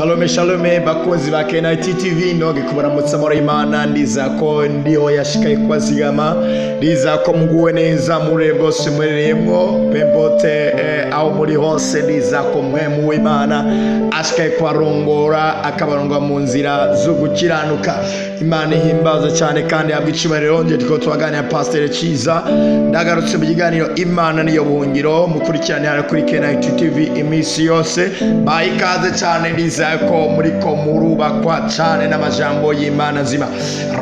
Shalome shalome bakunzi ba KNT TV nonge kubaramutsa muri Imana ndizako ndiho yashikaye kwazigama ndizako muguwe neza muri bwose mwereyemwo pempote aho muri hose ndizako mwe mu Imana ashikaye kwarongora akabaronga mu nzira zo gukiranuka. Imana ihimbaza cyane kandi abwicibare nje tuko twaganira Pastor Ciza ndagarutse mu kiganiro Imana niyo buhungiro mukurikirane hano kuri KNT TV imisi yose bayikaze cyane ndizako muri ko murubakwa cyane n'amajambo y'Imana nzima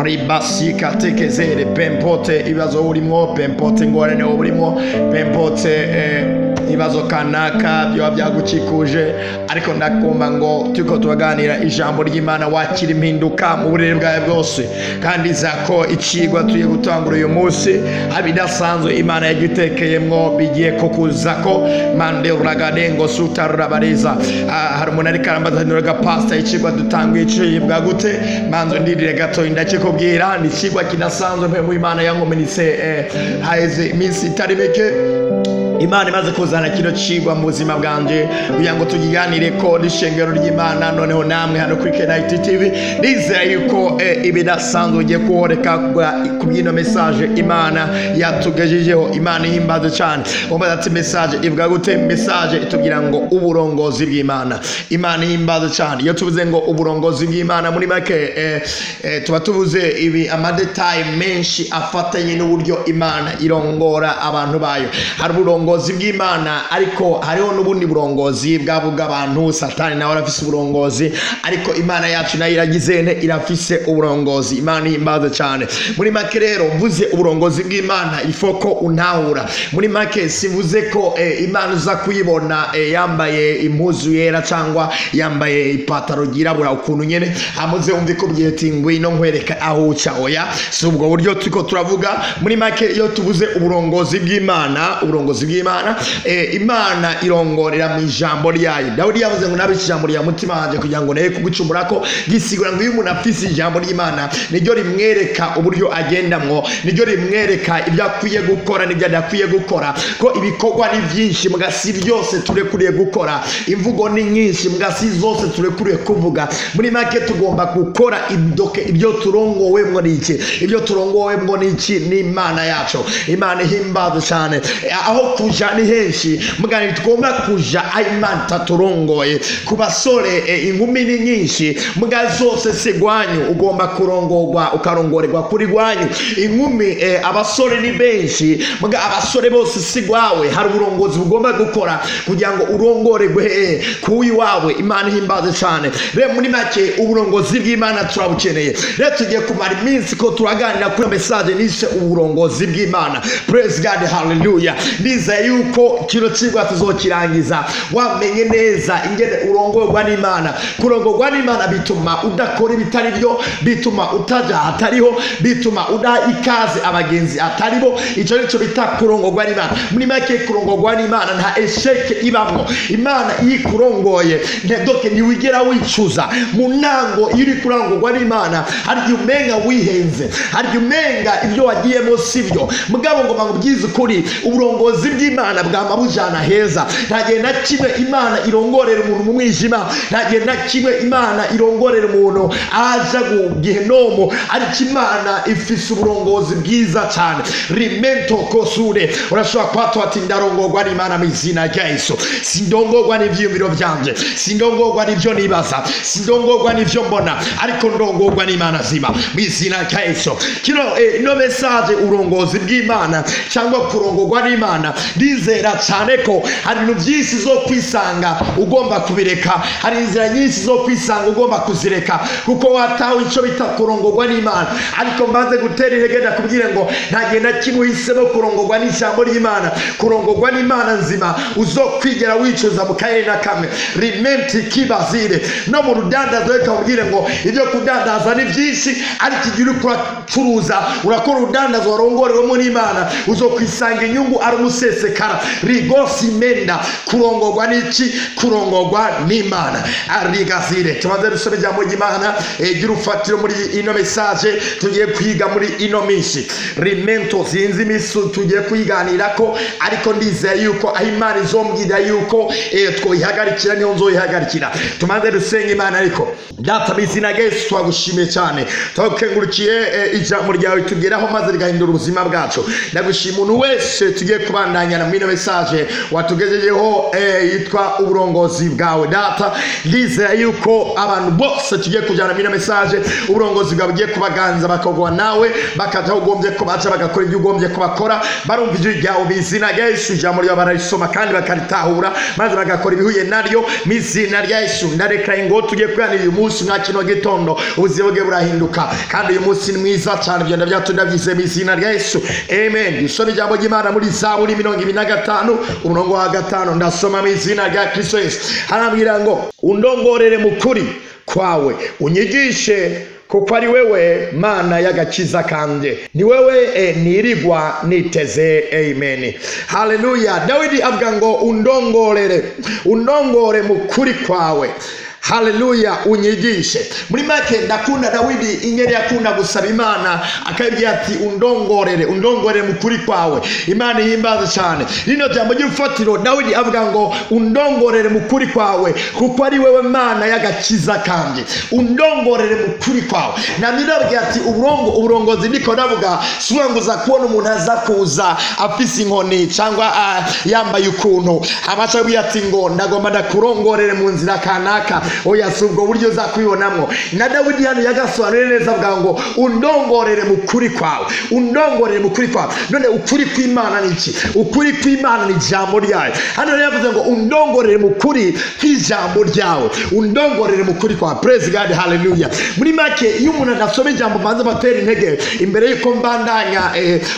ribasika tekezere pempote ibibazo urimo pempote ngorane urimo pempote ibibazo kanaka byo byagukikuje ariko ndakumva ngo tuko tubaganira ijambo ry'Imana wakira impinduka mu burere bwawe bwose kandi zako ikigwa tuye gutangura uyu munsi abidasanzwe Imana yagitekeyemwo bigiye ko kuzako mande uragadengo sutarabariza. Hari umuntu ariko arambaza nuraga pastor ikigwa dutanguye icibwa gute manzo ndirire gato ndakikubwira ni ikigwa kidasanzwe mpe mu Imana yankomenitse haheze iminsi itari mike Imana imaze kuzana kino cigwa mu buzima bwanje kugira ngo tugiganire ko n'ishengero ry'Imana noneho namwe hano kuri KNT TV ndizera yuko ibidasanzwe ugiye kuhoreka ku byino message Imana yatugejejeho. Imana ihimbaze cyane. Umbaza ati message ivuga gute? Message itubwira ngo uburongozi bw'Imana. Imana ihimbaze cyane. Iyo tuvuze ngo uburongozi bw'Imana muri make tuba tuvuze ibi amadetail menshi afatanye n'uburyo Imana irongora abantu bayo. Hari uburongozi bw'Imana ariko hariho n'ubundi burongozi bwabuga abantu. Satani nawe arafise uburongozi ariko Imana yacu nayo iragizene irafise uburongozi. Imana ihimbaze cyane. Muri make rero mvuze uburongozi bw'Imana ifoko untahura. Muri make sivuze ko Imana uza kuyibona yambaye impuzu yera cyangwa yambaye ipataro ryirabura ukuntu nyene amuze umve ko byeti ngwino nkwereka aho uca. Oya, si ubwo buryo tuko turavuga. Muri make iyo tuvuze uburongozi bw'Imana, uburongozi bw'Imana Imana irongorera mu ijambo ryayo. Dawidi yavuze ngo nabe ijambo rya mutima wanje kugira ngo naye kugucumura ko gisigura ngo iyo umuntu afise ijambo ry'Imana niryo rimwereka uburyo agendamwo, niryo rimwereka ibyo akwiye gukora n'ibyo adakwiye gukora, ko ibikorwa ni byinshi mugasi byose turekuriye gukora, imvugo ni nyinshi mugasi zose turekuriye kuvuga. Muri make tugomba gukora ibyo turongowemwo n'iki, ibyo turongowemwo n'iki n'Imana yacu. Imana ihimbaze cyane. Aho kuja ni henshi mugani tugomba kuja Imana taturongoye. Ku basore inkumi ni nyinshi muga zose sigwanyu ugomba kurongorwa ukarongorerwa kuri gwanyu. Inkumi abasore ni benshi muga abasore bose sigwawe. Hari uburongozi bugomba gukora kugira ngo urongorerwe kuyu wawe. Imana ihimbaze cyane. Rero muri make uburongozi bw'Imana turabukeneye. Rero tugiye kumara iminsi ko turaganira kuri message nishe uburongozi bw'Imana. Praise God, hallelujah. Ndizeye yuko kino cigwa tuzokirangiza wamenye neza ingene urongorwa n'Imana. Kurongorwa n'Imana bituma udakora ibitari byo, bituma utaja atariho, bituma uda ikaze abagenzi ataribo. Ico nico bita kurongorwa n'Imana. Muri make kurongorwa n'Imana nta esheke ibamwo. Imana ikurongoye ntedoke ntiwigera wicuza. Mu ntango iyo uri kurongorwa n'Imana hari igihe umenga wihenze, hari igihe umenga ibyo wagiyemo sibyo. Mugabo ngo bangubwize ukuri, uburongozi bw'Imana bwama bujana heza. Nta gihe na kimwe Imana irongorera umuntu mu mwijima, nta gihe na kimwe Imana irongorera umuntu aja gihenomo, ariko Imana ifise uburongozi bwiza cyane. Rimento kosure urashobora kwatwa ati ndarongorwa n'Imana mu izina rya Yesu. Sindongorwa n'ivyiyumviro vyanje, sindongorwa n'ivyo nibaza, sindongorwa n'ivyo mbona, ariko ndongorwa n'Imana zima mu izina rya Yesu. Kino ino message uburongozi bw'Imana cyangwa kurongorwa n'Imana, ndizera cyane ko hari ibintu byinshi zo kwisanga ugomba kubireka, hari inzira nyinshi zo kwisanga ugomba kuzireka kuko watawe ico bita kurongorwa n'Imana. Ariko mbanze gutera intege ndakubwire ngo nta gihe na kimwe uhisemo kurongorwa n'ijambo ry'Imana, kurongorwa n'Imana nzima uzokwigera wicuza mu karere na kamwe. Rimenti kibazire no mu rudandazo reka ubwire ngo ibyo kudandaza ni byinshi ariko igihe uri kucuruza urakora urudandazo warongorewemo n'Imana uzokwisanga inyungu ari umusese Birasesekara rigosimenda. Kurongorwa n'iki? Kurongorwa n'Imana. Arigazire. Tubanze dusome ijambo ry'Imana ry'urufatiro muri ino message tugiye kwiga muri ino minsi. Rimento sinzi imisi tugiye kwiganirako, ariko ndizeye yuko aho Imana izombwira yuko twoyihagarikira niho nzoyihagarikira. Tubanze dusenge Imana. Ariko Data mw'izina rya Yesu twagushimiye cyane, twagukengurukiye ijambo ryawe tugeraho maze rigahindura ubuzima bwacu. Ndagushima umuntu wese tugiye kubandanya na mwino message watugejejeho yitwa uburongozi bwawe. Data ndizeye yuko abantu bose tugiye kujyana mwino message uburongozi bwawe bugiye kubaganza, bakogwa nawe, bakaja aho ugombye ko baca, bagakora ibyo ugombye ko bakora, barumva ijwi ryawe mw'izina rya Yesu. Ijambo ryawe bararisoma kandi bakaritahura maze bagakora ibihuye naryo mw'izina rya Yesu. Ndareka ingo tugiye kuganira uyu munsi mwa kino gitondo, ubuzima bwe burahinduka kandi uyu munsi ni mwiza cyane. Ibyo ndabyato ndabyize mw'izina rya Yesu, amen. Dusome ijambo ry'Imana muri Zaburi 25 umurongo wa 5. Ndasoma mw'izina rya Kristo Yesu. Harambwira ngo undongorere mu kuri kwawe, unyigishe kuko ari wewe Mana y'agakiza kanje, ni wewe nirigwa niteze. Amen, haleluya. Dawidi avuga ngo undongorere, undongore mu kuri kwawe, haleluya, unyigishe. Muri make ndakunda Dawidi ingene yakunda gusaba Imana akabwira ati undongorere, undongorere mu kuri kwawe. Imana ihimbaze cyane. Rino jambo ry'urufatiro Dawidi avuga ngo undongorere mu kuri kwawe kuko ari wewe Mana y'agakiza kanje, undongorere mu kuri kwawe. Namwe ati uburongozi ndiko ndavuga subanguza kubona umuntu aza kuza afise inkoni cyangwa yambaye ukuntu abaca ati ngo ndagomba ndakurongorere mu nzira kanaka. Oya, si ubwo buryo uzakwibonamwo. Na Dawidi hano yagasobanuye neza avuga ngo undongorere mu kuri kwawe, undongorere mu kuri kwawe. None ukuri kw'Imana ni iki? Ukuri kw'Imana ni ijambo ryayo. Hano rero yavuze ngo undongorere mu kuri kw'ijambo ryawe, undongorere mu kuri kwawe. Praise God, hallelujah. Muri make iyo umuntu adasoma ijambo mbanza batera intege imbere yuko mbandanya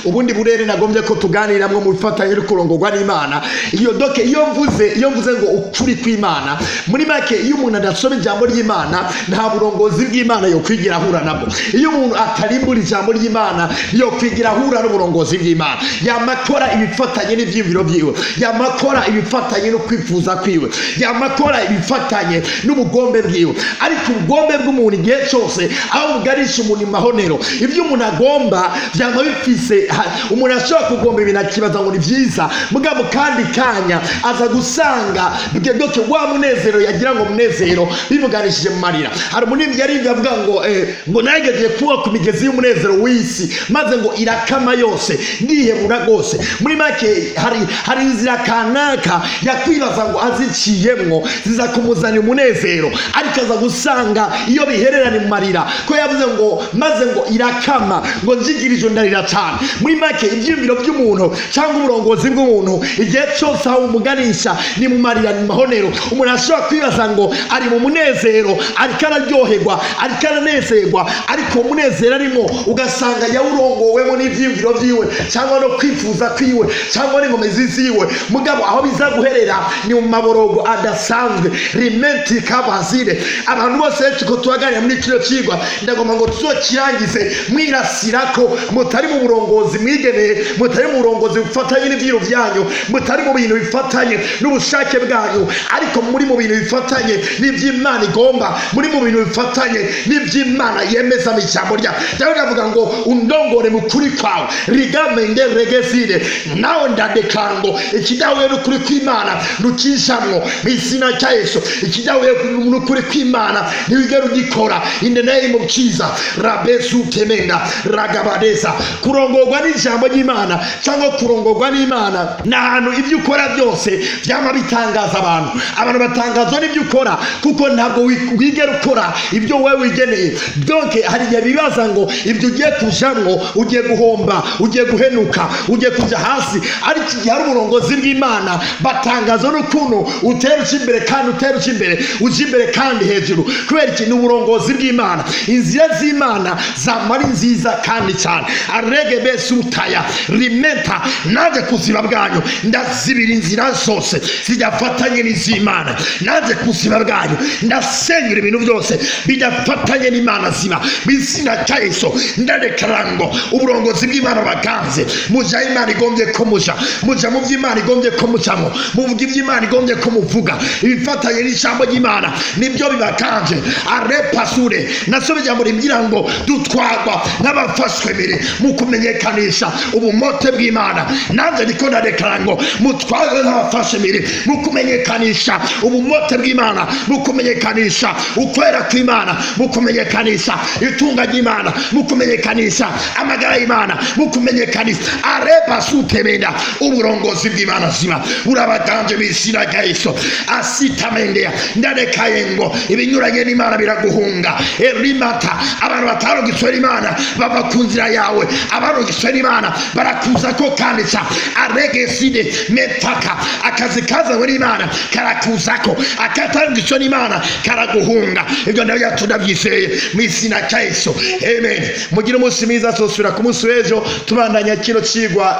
ubundi burere nagombye ko tuganiramwo mu bifatanye no kurongorwa n'Imana. Iyo doke iyo mvuze ngo ukuri kw'Imana, muri make iyo umuntu adasoma ijambo ry'Imana nta burongozi bw'Imana yo kwigira ahura nabwo. Iyo umuntu atarimbura ijambo ry'Imana yo kwigira ahura n'uburongozi bw'Imana. Yamakora ibifatanye n'ivyiyumviro byiwe, yamakora ibifatanye no kwifuza kwiwe, yamakora ibifatanye n'ubugombe bwiwe. Ariko ubugombe bw'umuntu igihe cyose aho bugarisha umuntu mahonero, ibyo umuntu agomba byama bifise. Umuntu ashobora kugomba ibintu akibaza ngo ni vyiza, mugabo kandi kanya aza gusanga doke wa munezero yagira ngo munezero bimuganishije mu marira. Hari umuntu yari avuga ngo ngo nagejeje kuba ku migezi y'umunezero w'isi maze ngo irakama yose ndihebura rwose. Muri make hari inzira kanaka yakwibaza ngo aziciyemwo ziza kumuzanira umunezero, ariko aza gusanga iyo bihererana mu marira, ko yavuze ngo maze ngo irakama ngo njigirije ndarira cyane. Muri make ibyiyumviro by'umuntu cyangwa uburongozi bw'umuntu igihe cyose aho umuganisha ni mu marira, ni mahonero. Umuntu ashobora kwibaza ngo ari mu munezero, ariko araryoherwa, ariko aranezerwa, ariko umunezero arimo ugasanga yawurongowemo n'ibyiyumviro byiwe cyangwa no kwifuza kwiwe cyangwa n'inkomezi ziwe. Mugabo aho biza guherera ni mu maborogo adasanzwe. Rimenti kabazire. Abantu bose tuko tuhaganira muri kino cigwa, ndagomba ngo tuzokirangize mwirasirako mutari mu burongozi mwigeneye, mutari mu burongozi bufatanye n'ivyiro byanyu, mutari mu bintu bifatanye n'ubushake bwanyu, ariko muri mu bintu bifatanye n'ivy'Imana igomba, muri mu bintu bifatanye n'ivy'Imana yemeza mu ijambo ryayo. Dawidi avuga ngo undongore mu kuri kwawe, rigamende regezire. Nawe ndadeklara ngo ikidahuye n'ukuri kw'Imana ntukijamwo mu izina rya Yesu. Ikidahuye n'ukuri kw'Imana ntiwigera ugikora. In the name of Jesus. Rabezu kemenda ragabadeza. Kurongorwa n'ijambo ry'Imana cyangwa kurongorwa n'Imana ni ahantu ibyo ukora byose byama bitangaza abantu. Abantu batangazwa n'ibyo ukora kuko ntabwo wigera ukora ibyo wewe wigeneye. Donc hari igihe bibaza ngo ibyo ugiye kujamwo ugiye guhomba, ugiye guhenuka, ugiye kuja hasi, ariko igihe hari uburongozi bw'Imana batangazwa n'ukuntu utera uca imbere kandi utera uca imbere, uja imbere kandi hejuru. Kubera iki? Ni uburongozi bw'Imana. Inzira z'Imana zamara nziza kandi cyane. Arege besutaya rimenta naje kuziba bwanyu ndazibira inzira zose zidafatanye n'iz'Imana. Naje kuziba bwanyu bwanyu. Ndasenyura ibintu byose bidafatanye n'Imana zima mu izina rya Yesu. Ndarekara ngo uburongozi bw'Imana baganze, muja Imana igombye ko muja, muja mu by'Imana igombye ko mucamo, muvuga iby'Imana igombye ko muvuga, ibifatanye n'ijambo ry'Imana nibyo bibakanje. Arepasure nasome ijambo rimbwira ngo dutwarwa n'abafashwe mbere mu kumenyekanisha ubumote bw'Imana. Nanjye niko ndarekara ngo mutwarwe n'abafashwe mbere mu kumenyekanisha ubumote bw'Imana, mu kumenyekanisha ukwera kw'Imana, mu kumenyekanisha itunga ry'Imana, mu kumenyekanisha amagara y'Imana, mu kumenyekanisha arebasutemenda uburongozi bw'Imana zima burabaganje mu izina rya Yesu. Asitamendea ndarekaye ngo ibinyuranye n'Imana biraguhunga. Erimata abantu batarogitswe n'Imana bava ku nzira yawe, abarogitswe n'Imana barakuza ko kanditsa aregeside metaka. Akazi kazanywe n'Imana karakuzako, akatarogitswe n'Imana karaguhunga. Ibyo ndabyo tunabyizeye mu izina rya Yesu, amen. Mugire umunsi mwiza, tuzosubira ku munsi w'ejo tubandanya kino cigwa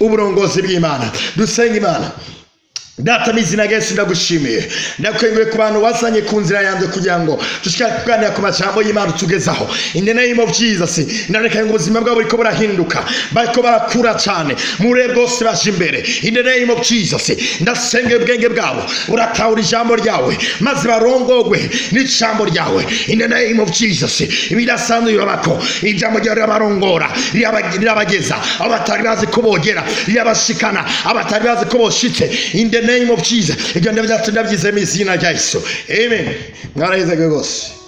uburongozi bw'Imana. Dusenga Imana. Data mu izina rya Yesu ndagushimiye, ndakwenguye ku bantu wazanye ku nzira yanjye kugira ngo dushike kuganira ku majambo y'Imana utugezaho. In the name of Jesus, ndareka ngo ubuzima bwabo buriko burahinduka, bariko barakura cyane mure bwose baje imbere. In the name of Jesus, ndasenga ubwenge bwabo buratahura ijambo ryawe, maze barongogwe n'ijambo ryawe. In the name of Jesus, ibidasanzwe bibabako, ijambo ryawe rirabarongora, rirabageza aho batari bazi ko bogera, rirabashikana abatari bazi ko boshitse. In the name of Jesus, ibyo ndabyize mu izina rya Yesu, amen. Mwaraheze rwose.